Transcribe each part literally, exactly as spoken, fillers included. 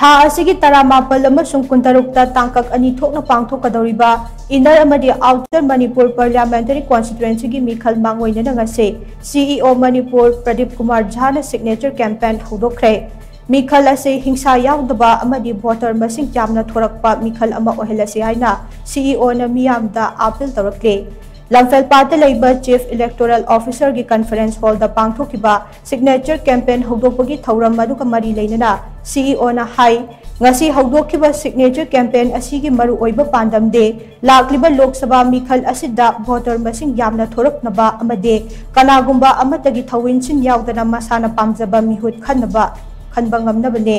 ꯊꯥ ꯑꯁꯤꯒꯤ ꯇꯔꯥꯃꯥꯄꯜ ꯑꯃꯁꯨꯡ ꯀꯨꯟꯇꯔꯨꯛꯇ ꯇꯥꯡꯀꯛ ꯑꯅꯤ ꯊꯣꯛꯅ ꯄꯥꯡꯊꯣꯛꯀꯗꯧꯔꯤꯕ Inner ꯑꯃꯗꯤ Outer Manipur Parliamentary Constituencyꯒꯤ ꯃꯤꯈꯜ ꯃꯥꯡꯑꯣꯏꯅꯅ ꯉꯁꯤ CEO Manipur Pradeep Kumar ꯖꯥꯅ signature campaign ꯍꯧꯗꯣꯛꯈ꯭ꯔꯦ꯫ ꯃꯤꯈꯜ ꯑꯁꯤ ꯍꯤꯡꯁꯥ ꯌꯥꯎꯗꯕ ꯑꯃꯗꯤ voter ꯃꯁꯤꯡ ꯌꯥꯝꯅ ꯊꯣꯔꯛꯄ ꯃꯤꯈꯜ ꯑꯃ ꯑꯣꯏꯍꯜꯂꯁꯤ ꯍꯥꯏꯅ CEOꯅ ꯃꯤꯌꯥꯝꯗ appeal ꯇꯧꯔꯛꯂꯤ꯫ ꯂꯝꯐꯦꯜꯄꯥꯠꯇ ꯂꯩꯕ Chief Electoral Officerꯒꯤ conference hallꯗ ꯄꯥꯡꯊꯣꯛꯈꯤꯕ signature campaign ꯍꯧꯗꯣꯛꯄꯒꯤ ꯊꯧꯔꯝ ꯑꯗꯨꯒ ꯃꯔꯤ ꯂꯩꯅꯅ CEOꯅ ꯍꯥꯏ, ꯉꯁꯤ ꯍꯧꯗꯣꯛꯈꯤꯕ signature campaign ꯑꯁꯤꯒꯤ ꯃꯔꯨꯑꯣꯏꯕ ꯄꯥꯟꯗꯝꯗꯤ ꯂꯥꯛꯂꯤꯕ ꯂꯣꯛ ꯁꯚꯥ ꯃꯤꯈꯜ ꯑꯁꯤꯗ voter ꯃꯁꯤꯡ ꯌꯥꯝꯅ ꯊꯣꯔꯛꯅꯕ ꯑꯃꯗꯤ ꯀꯅꯥꯒꯨꯝꯕ ꯑꯃꯠꯇꯒꯤ ꯊꯧꯏꯟꯁꯤꯟ ꯌꯥꯎꯗꯅ ꯃꯁꯥꯅ ꯄꯥꯝꯖꯕ ꯃꯤꯍꯨꯠ ꯈꯟꯅꯕ, ꯈꯟꯕ ꯉꯝꯅꯕꯅꯤ꯫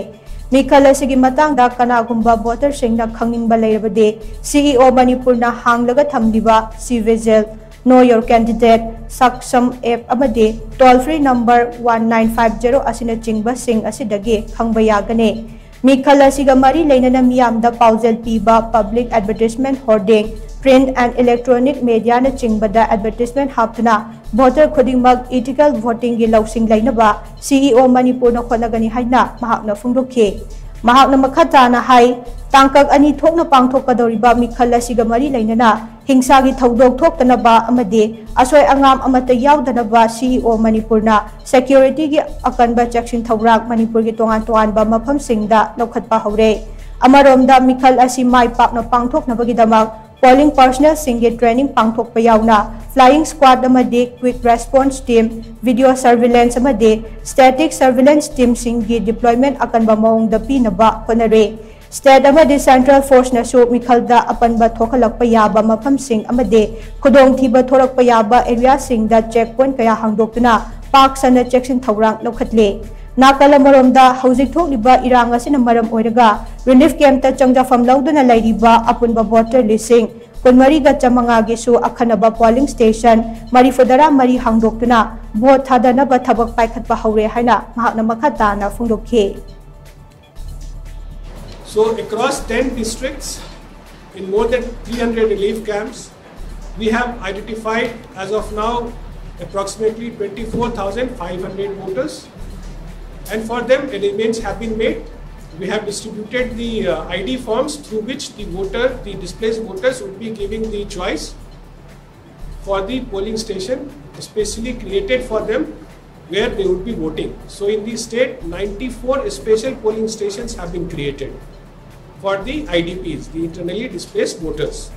ꯃꯤꯈꯜ ꯑꯁꯤꯒꯤ ꯃꯇꯥꯡꯗ ꯀꯅꯥꯒꯨꯝꯕ voterꯁꯤꯡꯅ ꯈꯪꯅꯤꯡꯕ ꯂꯩꯔꯕꯗꯤ CEO ꯃꯅꯤꯄꯨꯔꯅ ꯍꯥꯡꯂꯒ ꯊꯝꯂꯤꯕ C Vigil, Know Your Candidate, Saksham app ꯑꯃꯗꯤ toll free number one nine five zero ꯑꯁꯤꯅꯆꯤꯡꯕꯁꯤꯡ ꯑꯁꯤꯗꯒꯤ ꯈꯪꯕ ꯌꯥꯒꯅꯤ꯫ ꯃꯤꯈꯜ ꯑꯁꯤꯒ ꯃꯔꯤ ꯂꯩꯅꯅ ꯃꯤꯌꯥꯝꯗ ꯄꯥꯎꯖꯦꯜ ꯄꯤꯕ, public advertisement, hoarding, print and electronic mediaꯅꯆꯤꯡꯕꯗ advertisement ꯍꯥꯞꯇꯨꯅ voter ꯈꯨꯗꯤꯡꯃꯛ ethical votingꯒꯤ ꯂꯧꯁꯤꯡ ꯂꯩꯅꯕ CEO ꯃꯅꯤꯄꯨꯔꯅ ꯍꯣꯠꯅꯒꯅꯤ ꯍꯥꯏꯅ ꯃꯍꯥꯛꯅ ꯐꯣꯡꯗꯣꯛꯈꯤ꯫ ꯃꯍꯥꯛꯅ ꯃꯈꯥ ꯇꯥꯅ ꯍꯥꯏ, ꯇꯥꯡꯀꯛ ꯑꯅꯤ ꯊꯣꯛꯅ ꯄꯥꯡꯊꯣꯛꯀꯗꯧꯔꯤꯕ ꯃꯤꯈꯜ ꯑꯁꯤꯒ ꯃꯔꯤ ꯂꯩꯅꯅ ꯍꯤꯡꯁꯥꯒꯤ ꯊꯧꯗꯣꯛ ꯊꯣꯛꯇꯅꯕ ꯑꯃꯗꯤ ꯑꯁꯣꯏ ꯑꯉꯥꯝ ꯑꯃꯠꯇ ꯌꯥꯎꯗꯅꯕ CEO ꯃꯅꯤꯄꯨꯔꯅ securityꯒꯤ ꯑꯀꯟꯕ ꯆꯦꯛꯁꯤꯟ ꯊꯧꯔꯥꯡ ꯃꯅꯤꯄꯨꯔꯒꯤ ꯇꯣꯉꯥꯟ ꯇꯣꯉꯥꯟꯕ ꯃꯐꯝꯁꯤꯡꯗ ꯂꯧꯈꯠꯄ ꯍꯧꯔꯦ꯫ ꯑꯃꯔꯣꯝꯗ ꯃꯤꯈꯜ ꯑꯁꯤ ꯃꯥꯏ ꯄꯥꯛꯅ ꯄꯥꯡꯊꯣꯛꯅꯕꯒꯤꯗꯃꯛ polling personnelꯁꯤꯡꯒꯤ training ꯄꯥꯡꯊꯣꯛꯄ ꯌꯥꯎꯅ flying squad ꯑꯃꯗꯤ quick response team, video surveillance ꯑꯃꯗꯤ static surveillance teamꯁꯤꯡꯒꯤ deployment ꯑꯀꯟꯕ ꯃꯑꯣꯡꯗ ꯄꯤꯅꯕ ꯍꯣꯠꯅꯔꯤ꯫ State ꯑꯃꯗꯤ central forceꯅꯁꯨ ꯃꯤꯈꯜꯗ ꯑꯄꯟꯕ ꯊꯣꯛꯍꯜꯂꯛꯄ ꯌꯥꯕ ꯃꯐꯝꯁꯤꯡ ꯑꯃꯗꯤ ꯈꯨꯗꯣꯡꯊꯤꯕ ꯊꯣꯔꯛꯄ ꯌꯥꯕ areaꯁꯤꯡꯗ check point ꯀꯌꯥ ꯍꯥꯡꯗꯣꯛꯇꯨꯅ ꯄꯥꯛ ꯁꯟꯅ ꯆꯦꯛꯁꯤꯟ ꯊꯧꯔꯥꯡ ꯂꯧꯈꯠꯂꯤ꯫ ꯅꯥꯀꯜ ꯑꯃꯔꯣꯝꯗ, ꯍꯧꯖꯤꯛ ꯊꯣꯛꯂꯤꯕ ꯏꯔꯥꯡ ꯑꯁꯤꯅ ꯃꯔꯝ ꯑꯣꯏꯔꯒ relief campꯇ ꯆꯪꯖꯐꯝ ꯂꯧꯗꯨꯅ ꯂꯩꯔꯤꯕ ꯑꯄꯨꯟꯕ voter ꯂꯤꯁꯤꯡ ꯀꯨꯟꯃꯔꯤꯒ ꯆꯥꯃꯉꯥꯒꯤꯁꯨ ꯑꯈꯟꯅꯕ polling station ꯃꯔꯤꯐꯨꯇꯔꯥ ꯃꯔꯤ ꯍꯥꯡꯗꯣꯛꯇꯨꯅ vote ꯊꯥꯗꯅꯕ ꯊꯕꯛ ꯄꯥꯏꯈꯠꯄ ꯍꯧꯔꯦ ꯍꯥꯏꯅ ꯃꯍꯥꯛꯅ ꯃꯈꯥ ꯇꯥꯅ ꯐꯣꯡꯗꯣꯛꯈꯤ꯫ So across ten districts, in more than three hundred relief camps, we have identified as of now approximately twenty-four thousand five hundred voters, and for them arrangements have been made. We have distributed the uh, I D forms through which the voter, the displaced voters, would be giving the choice for the polling station specially created for them where they would be voting. So in the state, ninety-four special polling stations have been created for the I D Ps, the internally displaced voters.